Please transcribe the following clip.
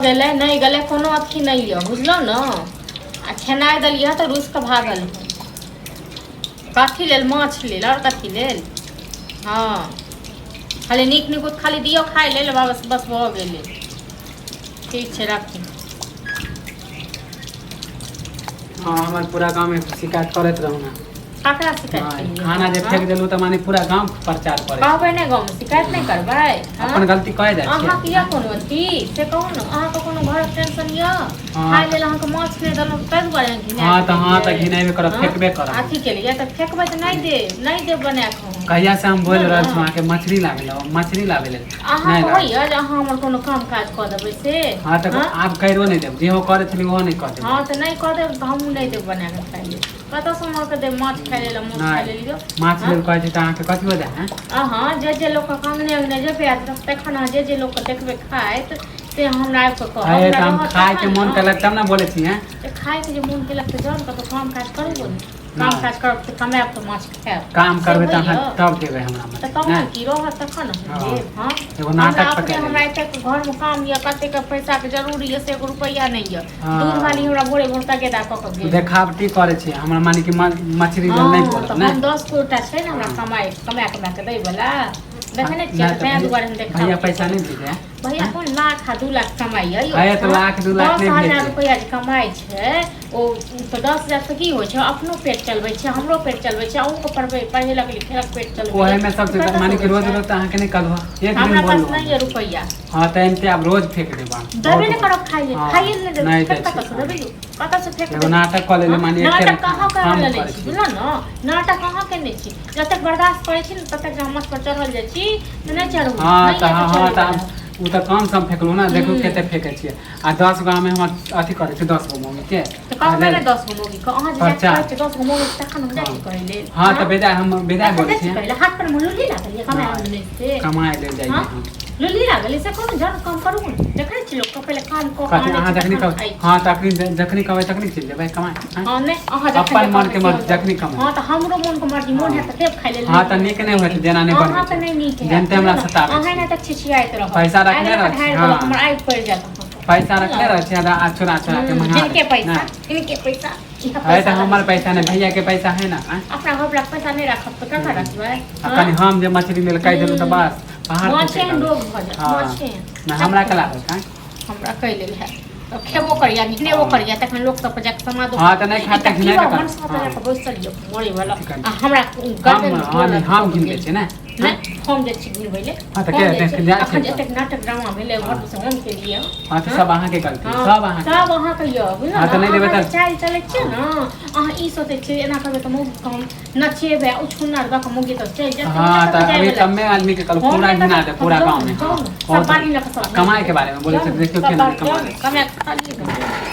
गेलै नहि गेलै कोनो अथी नहि यऽ बुझलहुँ ने। आ खेनाइ देलियै तऽ रुसि कऽ भागल हँ। कथी लेल? माछ लेल। आओर कथी लेल? हँ, खाली नीक निकुत खाली दियौ खाय लेल, बस बस भऽ गेलै। ठीक छै, राखू। हँ, हमर पूरा गाँवमे शिकायत करैत रहू ने। ककरा शिकायत हँ, केलियै? खाना जे हँ? फेंक देलहुँ तऽ माने पूरा गाँव प्रचार करै छै। कहबै नहि गाँवमे? शिकायत नहि करबै? हँ? अपन गलती कहि जाइ छियै। अहाँके यऽ कोनो अथी से कहू ने, अहाँके कोनो घरक टेंशन यऽ? हँ। खाय लेल अहाँके माछ नहि देलहुँ ताहि दुआरे अहाँ घिना हँ तऽ हँ तऽ गेलियै? घिनेबे करब। हँ? फेकबे करब। अथी केलियै तऽ फेकबै तऽ नहि देब, नहि देब बना कऽ हम। कहिया से हम बोलि नहि रहल ने। छी अहाँके मछली लाबै लए, मछली लाबै लेल। अहाँके नहि लाबै। होइए जे अहाँ हमर कोनो काम काज कऽ देबै से? हँ तऽ हँ? आब करियो नहि देब, जेहो करै छलियै ओहो नहि कऽ देब। हँ तऽ नहि कऽ देब तऽ हमहूँ नहि देब बना कऽ खाय लेल। कतऽसँ हम अहाँके देब माछ खाय लेल? माछ खाय नहि लेल यौ। माछ हँ? लेल कहै छी तऽ अहाँके कथी हो जाइ है? अहाँ जे जे लोकके अङ्गने अङ्गने जेबै आ तखन अहाँ जे जे लोकके देखबै खाइत से हमरा आबि कऽ कहब। अरे हमरा तऽ हम रहत खायके तखन मोन ने। केलक तब ने बोलै छी हैं। तऽ खायके जे मोन केलक तऽ जाउ ने कतहु काम काज करू ने। काम नहि। काज करब तऽ कमायब तऽ माछ खायब। काम से करबै तऽ अहाँ होइए? तब देबै हमरा तऽ मछली। तहन नहि की रहत तखन ने हम हँ। देब? हँ, एगो हमरा नाटक अपने पकड़ि हमरा लेबै। एतेक घरमे काम यऽ, कतेक पैसाके जरूरी यऽ, से एगो रुपैआ नहि यऽ। हँ। दूध वाली हमरा भोरे भोर तगेदा कऽ कऽ गेल। देखावटी करै छी हमरा, माने कि मछली लेल नहि हँ बोलब। तऽ नहि हम 10 गोटा छै ने हमरा हँ। कमाइ कमा कमा कऽ दै वला, देखै नहि छियै? नहि तऽ तऽ तैं भैया दुआरे हम भैया देखावटी पैसा करै नहि छी। भेजै है? भैया कोन लाख आ 2 लाख कमाइया यौ? है तऽ हँ? लाख 2 लाख दस नहि हजार भेजै। रुपैआ जे कमाइ छै ओ तऽ 10,000 से की होइ छै? अपनो पेट चलबै छै, हमरो पेट चलबै छै, अहूँके पढ़बै पढ़ेलक लिखेलक, पेट चलबैए। ओहेमे तऽ सबसे कतऽसँ माने कि अबै रोज छै? रोज तऽ अहाँके नहि कहलहुँ, एक हमरा दिन पास बोललहुँ नहि हम। यऽ रुपैआ। हँ तऽ एनाहिते आब रोज फेंक देब अहाँ। देबे बहुत नहि करब खाइ लेल। हँ, खाइए लेल नहि देबै। नहि फेर दै छी। कतऽसँ देबै यौ? कतऽसँ फेक एगो देबै? नाटक कऽ लेली हँ? माने एके नाटक कहाँ काम कऽ लेने करै छी? छी। बुझलहुँ ने, नाटक कहाँ केने छी? जतेक बर्दाश्त करै छी ने ततेक जे हम पर चढ़ल जाइ छी तऽ नहि चढ़ू। हँ नहि तऽ यऽ हँ तऽ हँ तऽ चढ़ैवला। आब ओ तऽ कम सम फेकलहुँ ने, देखू हूँ। कते फेकै छियै आ 10 गो आमे हम अथी करै छी, 10 गो मौगीके तऽ कहबै ने 10 गो मौगीके, अहाँ जे जाकऽ प्रचार। कहै छियै 10 गो मौगी, तखन हम जाइ छी कहै लेल? हँ तऽ बेजाय हम बेजाय तखन बोलै जाइ छी छियै। कहै लेल? हाथ पर मे लुल्ली लागल यऽ कमाय नहि। नहि से? कमाय लेल जाइए हँ? हम। लुल्ली लागल यऽ से कहू ने, जहन काम करू ने। देखै नहि छी लोकके पहिले काम कऽ कऽ कथी आनै अहाँ छै जखनी तखन कहबै खाइ छै। हँ तखनी, जखनी कहबै तखनी चलि जेबै कमाय आँय? हँ नहि, अहाँ जखन अपन जे मोनके कहबै से मर्जी हम जखनी कमाय। हँ तऽ हमरो मोनके मर्जी, मोन हँ। हैत तऽ देब खाय लेल। हँ तऽ नीक नहि होइ छै जेना नहि अहाँ बनबै तऽ छै नहि नीक हैत जेनते हमरा बुझलहुँ ने। सताबै अहाँ छी। एना तऽ छिछियाइत रहब। पैसा आगि रखने लऽ कऽ रहै छी। ढारि देलहुँ हँ हमर आगि पड़ि जायत अहाँके। पैसा रखने बुझलहुँ? रहै छी आ चोरा चोरा के हूँ, मंगा लै हिनके छी। पैसा नहि हिनके पैसा इएह है पैसा तऽ रहै हमर छै। पैसा नहि, भैया के पैसा है ने आँय? अपना घरवलाके पैसा नहि राखब तऽ ककरा रखबै? आ हँ? कनि हम जे मछली लेल कहि देलहुँ तऽ हूँ। बस पहाड़ माछ टूटि एहन गेल। रोग भऽ जायत। हँ माछ एहन नहि हमरा कला होत आँय? हमरा कहि लेल हैत तऽ खेबो करिया, घिनेबो हँ। करिया, तखन लोक सब पर जाकऽ समादो। हँ तऽ नहि खायब एकटा तऽ घिनेबे कीड़ा करब। मनसा हँ। जाकऽ बैसल यऽ मरै वाला अथी करी। आ हमरा हम गर्दन हँ गोर नहि लग हम कऽ घिनबै गेल। छियै ने। नहि, हम जाइ छी घिनबै ले। हँ तऽ हम के जाइ छी जाइ अखन छियै जे तऽ। एतेक नाटक ड्रामा भेलै हँ। घर से हम केलियै। हँ तऽ हँ? सब अहाँके गलती हँ, सब अहाँके। सब अहाँके यऽ बुझलहुँ हँ ने। तऽ नहि देबै अहाँ जे तऽ चालि चलै छियै हँ। ने, अहाँ ई सोचै छियै एना करबै तऽ मौगी के हम नचेबै आ उछुन्नर दऽ कऽ मौगी तऽ चलि जायत। हँ कतऽ तऽ अभी जायवला कमे छियै? आदमी के कहलहुँ हम पूरा नहि घिना कतऽ दे हम पूरा जाउ गाँव ने में। जाउ हँ ने सब बहुत बाड़ी लऽ कऽ सब कमाई के बारे में बोलै जाउ छै ने देखियौ सब केना बाड़ी नहि जाउ कमा ने लै कमाए कऽ खालिए ने।